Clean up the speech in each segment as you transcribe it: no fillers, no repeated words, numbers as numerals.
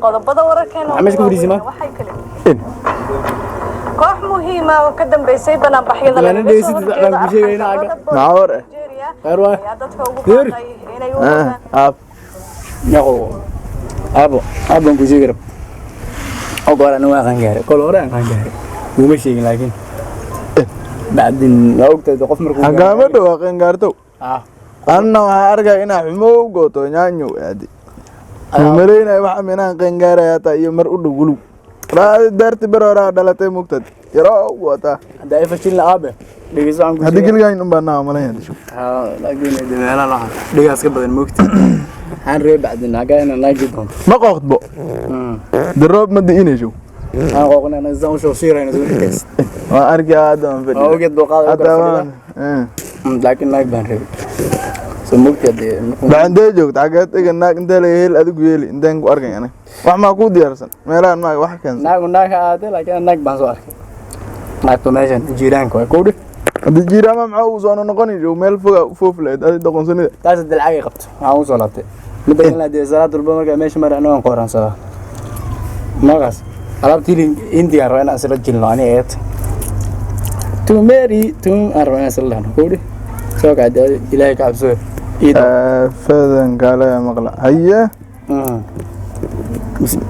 Qodobada wararkeena Maxaa meesha ku fadhiisay, ma? waxay kala yihiin koox muhiima oo ka dambeysay banaanbaxyada Ilaa lagaga soo dhegeysid, horjeedo waxaan ku sheegaynaa arxan aga. darrada Maxaa war eh? Nigeria Khayr waay. ayaa dadka ugu Yeri. baaqay inay u wadaan Aab. Yaqo. Aabo, aabban ku sheegi rab. Og hore anigu waan qangaaray. Kol hore aan qangaaray. Kuma sheegin laakiin. Bacdin waa ogtahay qof markuu Hagaama dhawaaqeen gaartow. Ah. Anna waxaan arkaya inaa xumo u gooto nyaanyow aadi. Malaynaya waxa minaan qangaaraya hataa iyo mar u dhow guluw. Raadi daarti bar horaa dhalatay mugtad. Yaroo wataa. Hadda ay fashilna aabe. Dhegeyso aan ku Haddii sheegay. keligaa in baa naa malaynaya disho. Ha, laakiin meelaha laha. Dhigaas ka badan moogta. Waxaan rabay bacdin hagaa inaan naagi doonto. Ma qooqdbo. Daroob ma diinayso. Aan qooqna anaa saan u soo siirayna soo dhigaysa. Waan arkaa hadda waan Waa fadhiya. ogeed booqaada u Hadda kala waan. fadhida. Laakiin naag baan rabay. Soo moogta dee Bacandee joogta xageed iga naag intee laga heli adigu yeeli inteen ku arkay aniga. Wax maa kuu diyaarsan meelahan maa wax keensan. Naagu naag ha ahaatee laakiin naag baan soo arkay. Naagtu meeshan jiiraanka waa kowdhi. Haddii jiiraama maxaa uu soo noqonayso meel foga u foof lahayd adi doqonsanida. Taas hadii lacag ay qabto waxaan usoo laabtay. Midda kalena dee salaad walba markaa meesha mara anigu waan qooransadaa. Magaas alaabtii Hindiga aan rabaa inaan isla jilno ani eed. To marry to aan rabaa inaan isla dhahno kowdhi. Soo kacday Ilaahay ka cabso. Iido. Fadan kale maqla. Haye.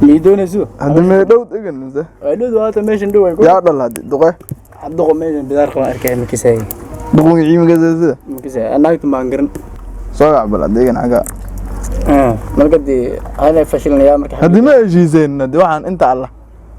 Mii doonayso? Hadda mee dhow degan mise? Waa dhow waata meeshan dhow ay ku. Yaa dhal haddi duqe. Duqo meeshan bidaar qaban arkay makisay. Duqunga ciimiga sida. Makisay naagtu maan garan. Soo gac bal adeegan xagaa. Marka dee ana fashilnayaa marka. Haddii ma heshiiseen haddi waxaan inta alla.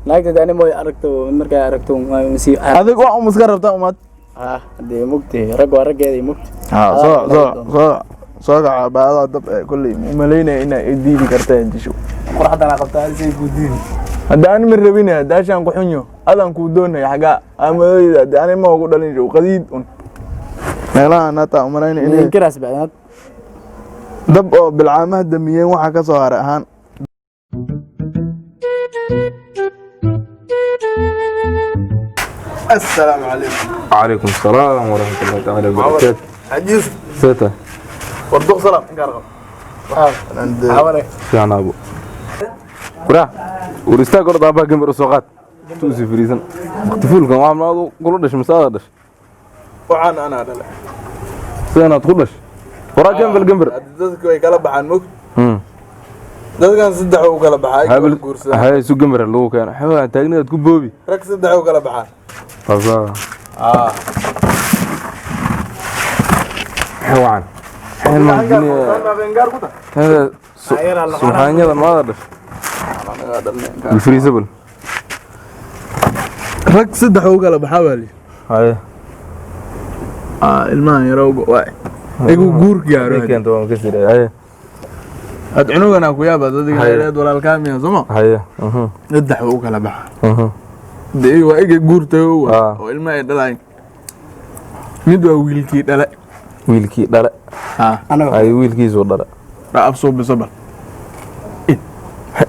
Naagta dee ani mooy aragto markay aragto waa si Adig waa um iska rabtaa umaad. Ah dee mugti rag waa raggeeda mugti. Ha soo soo soo soo gaca baada dab ee kulley u malaynaya inay i diidi kartaa disho. Qoraxdana qabtaa si ku diidi. Hadda ani ma rabin daashaan ku xunyo adan kuu doonaya xagaa amadooyda hadda ani ma ugu dhalin show qadiid un. Meelahan hataa u malaynaya inay Inkiraas bacdaad. Dab oo bilcaamaha damiyeen waxa ka soo haray ahaan. Assalaamu calaykum. وعليكم السلام ورحمة الله تعالى وبركاته. Xajiis. سيتا. Warduq salaam inkaar qab. Xawale. fiican aabo. Kuraa war istaag orda aabbaha gambar u soo qaad. Tuusi fariisan. Waqti fuulkan waa maadu kula dhashay mise adaa dhashay? Waxaan anaa dhalay. Sidanaad ku dhashay? Waraa gambar gambar. Hadda dadku way kala baxaan mog. Dadkan saddex u kala baxaa ay Habel guursadaan. Hay isu gambar lagu keeno. Xawaa taagnidaad ku boobi. Rag saddex u kala baxaan. Qasaa. Xawaan. Xilman dunia. Hada subxaanyada maada dhashay. Bilfriisable. Rag saddex u kala baxaa baa li. Haye. Ilmahan yarowga waay. Igu guur gaaro. Keento waan ka siray. Haye. Had cunugana ku yaaba adiga Haye. reer walaalkaa miya sooma? Haye. Saddex u kala baxaa. Dee waa iga guurtay oo ilma ay dhalayn. Mid waa wiilkii dhale. Wiilkii dhale. Anaga. Ay wiilkiisu dhale. Raab soo biso bal.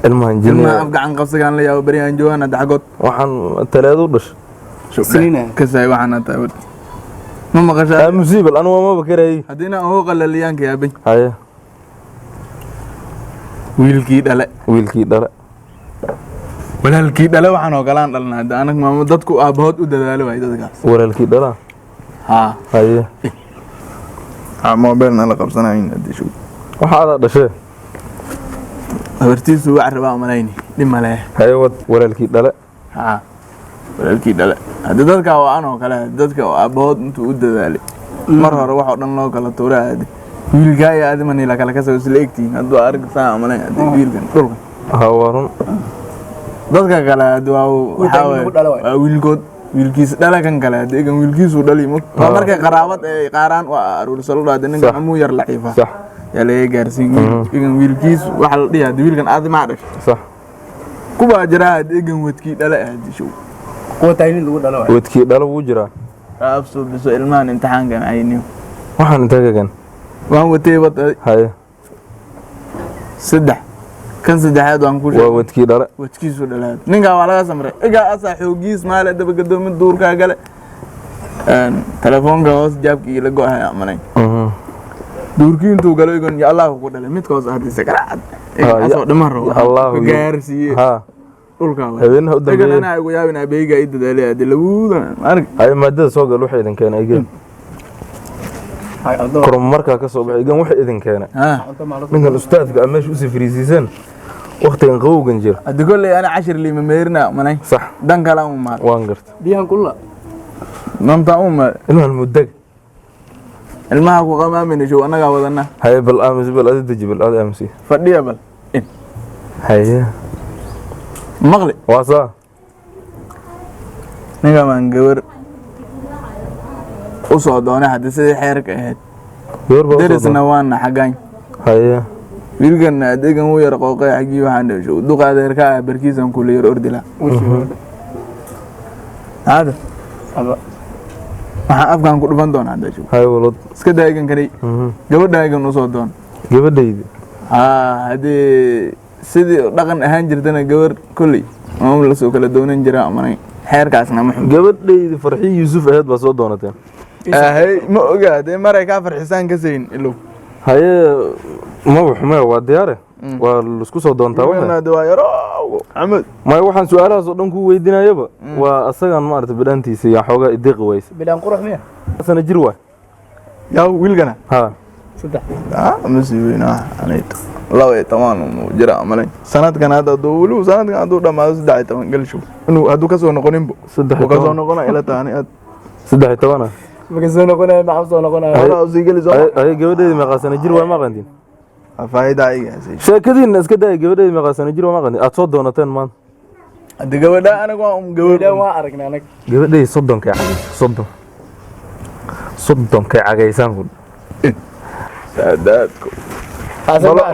Ilmahan Ilmaha jinniga. Af gacan qabsigaan la yaabo beriyan joogaan hadda xagood. Waxaan taleedu dhashay. Siniina. Kasay waxaan hataa wad. Ma maqashaa? Musiibal anu waa maba karayay. Haddii inaan ugu qalaliyaanka yaabay. Haye. Wiilkii dhale. Wiilkii dhale. Walaalkii dhale waxaan oo kalaan dhalnaa hadda anag maamo dadku aabbahood u dadaalo waay dadkaas. Walaalkii dhala. Haa. Haye. Ha mobilna la qabsanayn haddii shug. Waxa adaa dhashay. Habartiisu wax rabaa umalayni. Dhib ma leh. Haye wad walaalkii dhale. Haa. Walaalkii dhale. Haddii dadka waa anoo kale dadka oo aabbahood intuu u dadaalay. Mar hore wax oo dhan loo kala tuuray hadii. Wiilkaa iyo adima nila kala kasoo isla egtihiin hadduu aragtaa umalayn haddii wiilkan dhulkan. Ha waa run. Dadka kale hadii waa waxaa lagu dhalo waay. Waa wiilkood wiilkiis dhala kan kale hadii kan wiilkiisu dhali mug waa markay qaraabad ay qaaraan waa aruursalo dhaade ninkan Sax. Amuu yar laciifa Sax. Yaa laga gaarsiin igan wiilkiis waxa la dhihi hadii wiilkan aadi maa dhashay Sax. Kubaa jira hadii igan wadkii dhale hadii show Kuwa taagni lagu dhalo waay. Wadkii dhale wuu jiraa. Raab soo biso ilmahan imtixaanka macayniyo. Waxaan intee ka keen? Waan watay wad Haye. Saddex kan saddexaad waan ku Waa sheegay wadkii dhale. Wadkiisu dhalaad ninkaa waa laga samray igaa asaa xoogiis maale dabagadoomi duurkaa gale. Telefoonka hoos jaabkii la go'aya amanay. Duurkii intuu galo igon ya Allah ku dhalay midka hoos hadii sakaraad. Asoo dhiman rabo. Ya Allah Ka gaarsiiye. Ha. Dhulka waa. Habeenaha u Igan dambeeyay. anaa igu yaabin abeeyga i dadaalay hadii laguudan. Arag. Ay maadada soo gal waxay idin keenay igen. Kormarkaa ka soo baxay igen waxay idin keenay. Ha. Ninkan ustaadka ah meesha usii fariisiiseen waqtigan qabowgan jira. Hadii kolley ana cashir liima meerina amanay. Sax. Dan kale u maar. Waan gartay. Biyahan kulla. Nanta u maar. Ilmahan mudag. Ilmaha ku qamaamina show anaga wadana. Haye bal aamus bal adi deji bal adi aamusi. Fadhiya bal. Haye. Maqli. Waa saa. Ninka maan gabar u soo doonay hadii sidii xeerka ahayd. Gabar baa u soo Derisna doonay. waana xagaan. Haye. Wiilkan adeegan wuu yar qooqay xaggii waxaan dhashay. Duqa adeerka ah barkiisan kula yar ordi lahaa. Hada. Aba. Waxaan afkaan ku dhufan doonaa dhashay. Haye walad. Iska daa eegan kanay. Gabadha eegan u soo doon. Gabadhaydi. Haa, haddii sidii dhaqan ahaan jirtana gabar kolley maamul la soo kala doonan jiraa amanay. Xeerkaasna ma xun. Gabadhaydi Farxi Yuusuf ahayd baa soo doonateen. Ahay, ma oga, dee maray kaa farxisaan ka sayn ilow. Haye maba xumee waa diyaare. Waa laisku soo doontaa waxa. Wiilkan waa yaroow, Axmed. Maya waxaan su'aalahaas oo dhan kuu weydiinayaba waa asagan ma aragtay bidhaantiisa yaa xoogaa ideeqi wayse. Bilaan qurux miya? Sana jir waay. Yaa wiilkana? Ha. 3. Ah, ma sii weynaa, anayto. 12 uu jira amalay. Sanadkan hadda hadduu weliba sanadkan hadduu dhammaado 13 gal show. Inuu hadduu ka soo noqoninbo. Saddex iyo Uu ka soo toban. noqonayo ila taani aad. 13 ah. Ma ka soo noqonayo, maxaa soo noqonayo? Hore u sii geli soo. Haye gabadhaydi meeqa sana jir waay ma aqaantiin? Faa'iida ayaga haysay. Sheekadiinna iska daaya gabadhaydi meeqa sana jir waay ma aqaantiin? Aad soo doonateen maanta. Hadda gabadha anagu waa gabar. Bilaan waa aragnaa anaga. Gabadhaydi soddonkay cagaysa, soddon. Soddonkay cagaysaan kun. Saadaadku.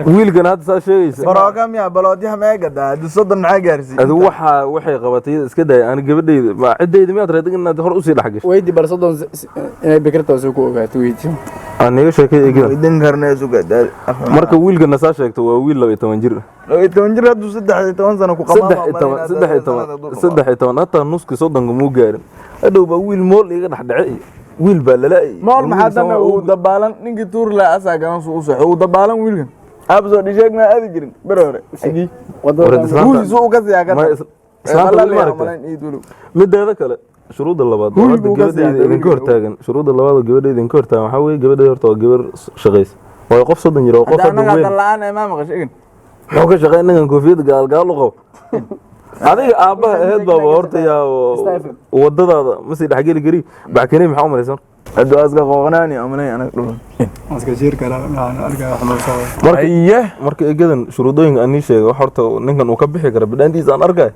Wiilkan hadda saa sheegaysa. Barooka miya baloodyaha ma gadaa hadda 30 maxaa gaarsiiyay? Adigu waxa waxay qabatay iska daaya ani gabadhayda ma ciddayda miyaad rabtay inaad hor u sii dhex gasho? Weydi bar 30 inay bikirta soo ku ogaato weydi. Aan iga sheekay eegida. Weydin karnaa suga daal. Marka wiilkana saa sheegto waa wiil 12 jir. 12 jir hadduu 13 sano ku qamaa. 13 hataa nuski soddonka muu gaarin. Hadhow baa wiil mool iga dhex dhacay. Wiil baa lala Mool maxaa dana uu dabaalan ninkii tuur la asaa garan soo u soxo uu dabaalan wiilkan. Aab soo dhisheeg ma aadi jirin bar hore. Wiil soo u ka siyaa ka. Islaanta weli ma aragtay. Mideeda kale shuruudda labaad oo hadda gabadhayda idinka hortaagan shuruudda labaad oo gabadhayda idinka hortaagan waxaa weeye gabadhayda horta waa gabar shaqaysa. Waayo qof 30 jir oo qof hadda Anaga weyn. dalaan ee ma maqashay igin. Muxuu ka shaqeyn ninkan koofiyadda gaalgaal u qabo? Adiga aabbaha ahayd baaba horta yaa waddadaada ma sii dhexgeli kari. Baxkaney maxaa u malaysan? Hadda aska qooqnaani amalay anaga dhulun. Aska jiir kala aan arkaa wax ma soo. Marka eegadan shuruudooyinka aan ii sheegay wax horta ninkan uu ka bixi kara bidhaantiisa aan arkay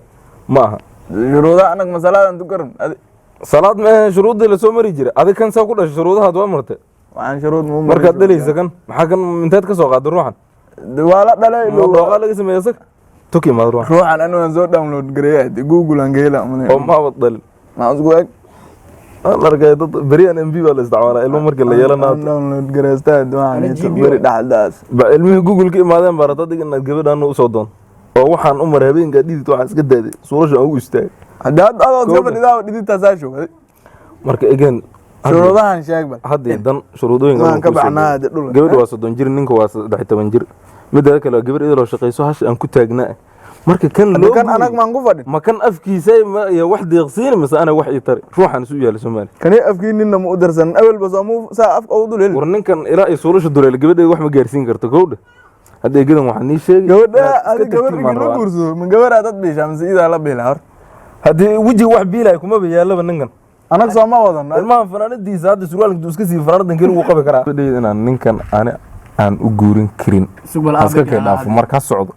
ma aha. Shuruudaha anaga masalaadan tukaran. Salaad ma ahayn shuruuddii la soo mari jiray. Adiga kan saa ku dhashay shuruudahaad waa martay. Waxaan shuruud mu Markaad dhalaysa kan maxaa kan inteed ka soo qaaday ruuxan? Waa la dhalay Ma dooqa laga sameeyay isaga? Tuki maad ruuxan. Ruuxan anigu waan soo download gareeyay Google aan ka helaa amalay. Oo ma wad dhalin. Ma isku eg. Aan arkay dad beriyaan MB baa la isticmaalaa ilmo markii la yeelanayo. Download gareystaa waxaan beri dhaxdaas. Ba ilmihii Google ka imaadeen baa rabta adiga inaad gabadhaan u soo doonto. Oo waxaan u maray habeenkaa dhidid waxaan iska daaday suurasha aan ugu istaagay. Hadda hadda aad iska fadhidaa dhididtaasaa show. Marka again Shuruudahan sheeg bal. Hadda dan shuruudooyinka Waan ka baxnaa hadda dhulka. Gabadhu waa 30 jir ninka waa 13 jir. Midda kale waa gabar idil oo shaqayso hash aan ku taagnaa. Marka kan loo kan anag maan ku fadhin. Ma kan afkiisa ma iyo wax deeqsiin mise ana wax ii tari. Ruuxan isu yaal Soomaali. Kani afkii ninna ma u darsan awal bas oo saa afka u dul heli. War ninkan ilaa ay suurasha duleelo gabadheeda wax ma gaarsiin karto gowdha. Hadda eegadan waxaan nii sheegay. Gabadha adi gabadh la guursado ma gabar aad biisha mise idaa la biila hor. Haddii wejiga wax biilay kuma yaalaba ninkan. Anag soo ma wadan. Ilmahan fanaanadiisa hadda surwaalka intuu iska sii fanaanadan kale wuu qabi karaa. Gabadheeda inaan ninkan ani aan u guurin karin. Haska kay dhaafo marka socdo.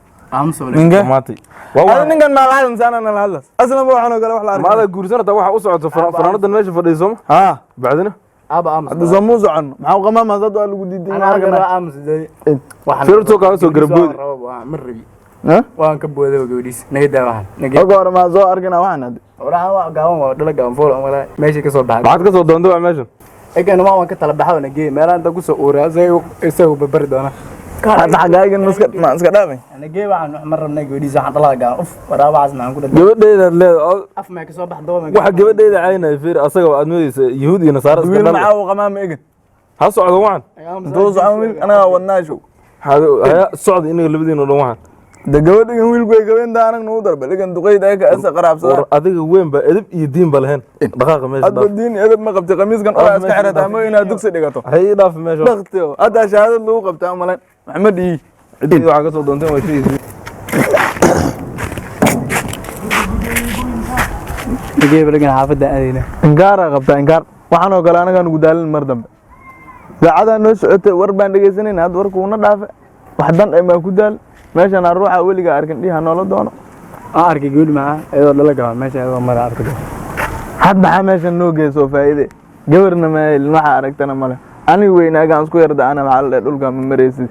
Ninka? Maantay. Waa ninkan ma la hadlan saana la hadlas. Aslan waxaan oo kale wax la arkin. Maada guursanata waxa u socoto fanaanadan meesha fadhiiso ma? Ha. Bacdina? Aba aamus. Hadda soo muu socono. Maxaa u qamaa maasad waa lagu diiday. Ana arkaa aamus day. Waxaan Sirtu ka soo garboodi. Ma rabi. Ha? Waan ka booday gabadhiis. Naga daa waxan. Naga. Ogo hore ma soo arkina waxan hadda. Walahi waa gaaban waa dhala gaaban fool walahi meesha ka soo baxay. Maxaad ka soo doontay waa meeshan? Egan ma waan ka tala baxay wana geey meelaha inta ku soo uura isagu barbari doona. Hadda xaggaagan ma iska dhaafay? Anagee waxaan wax ma rabnay gabadhiisa, waxaan dhalada gaar uf waraabacaas maxaan ku dhadhay. Gabadhaydaad leedahay. Af may kasoo bax dooba. Waxa gabadhayda caynaya fiir, asaga aad moodaysa yahuud iyo nasaaro iska Wiil dhal. Maxaa uu qamaa ma egan? Ha socdo waxan. Intuu socon wiil anagaa wadnaa show. Haya socda inaga labadiina dhan waxan. De gabadhigan wiilku way gabeenta anag nagu darba dhigan duqeyda ayaka isa qaraabsadaan. War adiga weyn ba edeb iyo diin ba lahayn, dhaqaaqa meesha. Hadba Dhaaf. Diin edeb ma qabti, qamiiskan oraa iska Meesha xirata dhaaf. ama inaad dugsi dhigato. Hay ii dhaaf meesha. Dhaktiyo haddaa shahaadad lagu qabtaa umalayn Maxamed ii. Ciddii waxaa ka soo doonteen waa sheegaysa. Anagee balagan xaafadda aadayna. Inkaaraa qabtaa inkaar, waxaan oo kale anagaa nugu daalin mar dambe. Saacadaa noo socotay war baan dhegaysanayna, hadda warka uuna dhaafe wax dan ay maa ku daal meeshan aan ruuxa weligaa arkin dhiha noola doono. Aan arkay gabadhi maxaa iyadoo dhala gaba meesha iyadoo mara arkay. Had maxaa meeshan noo geysoo faa'iide? Gabarna ma helin, waxaa aragtana male. Aniga weynaagaan isku yarda ana maxaa la dhahay dhulka ma maraysid,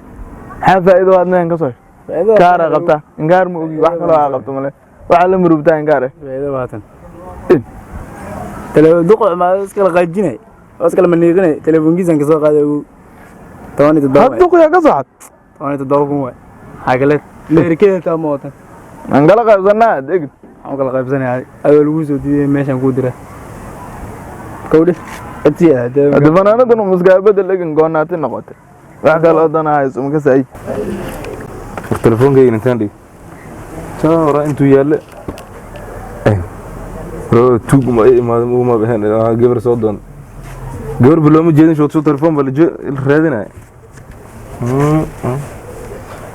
maxaa faa'iido aad meeshan ka soo heshay? Kaaraa qabtaa inkaar, ma ogi wax kaloo aa qabto male, waxaa la murugtaa inkaar eh. Faa'iido waatan tele duqo ma iskala qaajinay oo iskala maniiqinay, telefoonkiisan kasoo qaaday ugu 17. Had duqyaa ka soo xad. 17,000 waay xagaleed meerikeeda taa ma watan. Aan kala qaybsanaa degid. Waxaan u kala qaybsanaya adoo lagu soo diiday meeshaan kuu dira kowdhe codsi. Hadda fanaanadan umuskaa bedel egan goonaati noqotay, wax kale oo dana hayso maka saay. War telefoonkayga intaan dhig taa horaa intuu yaalle tuug ma ii imaadin uguma baxeen gabar soo doon, gabar ba looma jeedin shoot telefoon ba la raadinaya.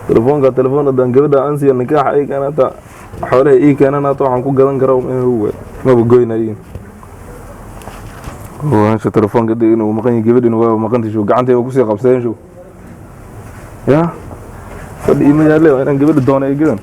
Telefoonka telefoon haddaan gabadha aan siiyo nikaaxa ii keenan hata xoolaha ii keenan hata waxaan ku gadan karaa inuu waay maba goynayin. Meesha telefoonka dee inuu maqan yahay, gabadhina waa maqantay show, gacantay waa kusii qabsadeen show ya fadhi ima yaalle, waa inaan gabadha doona ee gadan.